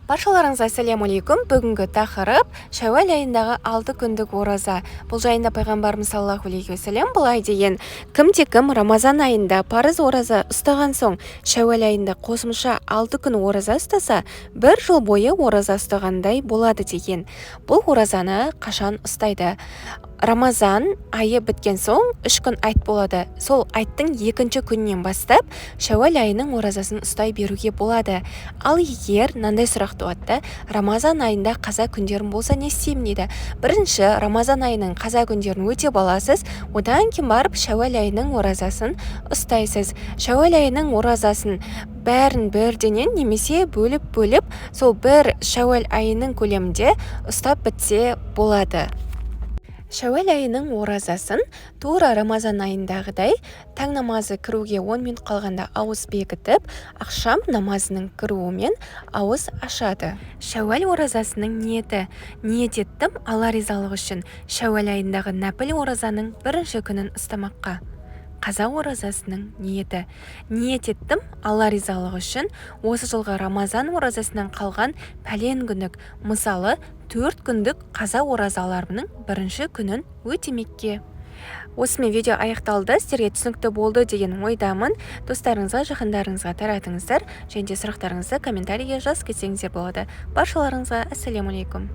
Баршаларыңызға ассаляму алейкум. Бүгінгі тақырып: шәуәл айындағы 6 күндік ораза. Бұл жайында пайғамбарымыз саллаллаху алейхи уассалам былай деген: «Кімде-кім Рамазан айында парыз ораза ұстаған соң, шәуәл айында қосымша 6 күн ораза ұстаса, бір жыл бойы ораза ұстағандай болады», – деген. Бұл оразаны қашан ұстайды? Рамазан айы біткен соң 3 күн айт болады. Сол айттың екінші күнінен бастап шәуәл айының оразасын ұстай беруге болады. Ал егер мынандай сұрақ туады да: «Рамазан айында қаза күндерім болса, не істеймін?» – дейді. Бірінші Рамазан айының қаза күндерін өтеп аласыз, одан кейін барып шәуәл айының оразасын ұстайсыз. Шәуәл айының оразасын бәрін бірденен немесе бөліп-бөліп, сол бір шәуәл айының көлемінде ұстап бітсе болады. Шәуәл айының оразасын тура Рамазан айындағыдай таң намазы кіруге 10 минут қалғанда ауыз бекітіп, ақшам намазының кіруімен ауыз ашады. Шәуәл оразасының ниеті: Ниет еттім Алла ризалығы үшін шәуәл айындағы нәпіл оразаның бірінші күнін ұстамаққа. Қаза оразасының ниеті: Ниет еттім Алла ризалығы үшін осы жылғы Рамазан оразасынан қалған пәлен күндік, мысалы, 4 күндік қаза оразаларымның бірінші күнін өтемекке. Осымен видео аяқталды. Сіздерге түсінікті болды деген ойдамын. Достарыңызға, жақындарыңызға таратыңыздар және де сұрақтарыңызды комментарийге жазып кетсеңіздер болады. Баршаларыңызға ассаляму алейкум.